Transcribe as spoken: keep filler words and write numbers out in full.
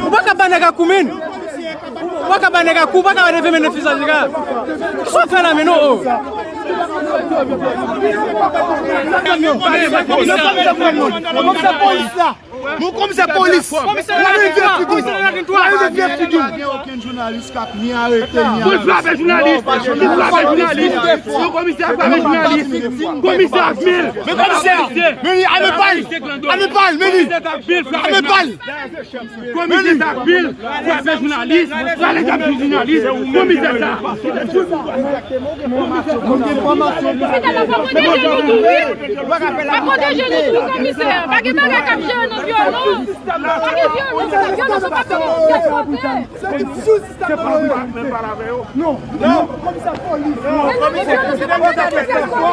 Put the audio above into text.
Ou pa ka ba nèg a kou, menn. Ou pa ka ba nèg a kou, ou pa ka leve men nan fizaj nèg a. Sa w fè la, menn, o, o. Komisè polis la. Mon komisè polis. Komisè la, komisè la, komisè la, komisè la. Okenn jounalis k ap ni arete, ni... Moun frape jounalis, moun frape jounalis. Yon komisè frape jounalis. Komisè ak mil. Men komisè, men li, ame pa l. Ame pa l, men li. Ame pa l. Komisè ak mil frape jounalis. Pale k ap di jounalis. Komisè sa. Misye ta nan sa pwoteje nou tou, wi. Pa pwoteje nou tou, komisè. Pa gen bagay k ap jere nan vyolans. Pa gen vyolans, vyolans pa fè yon pyès kote. Se pa wi. Non, non, komisè polis. Men non, men vyolans pa fè yon pyès kote.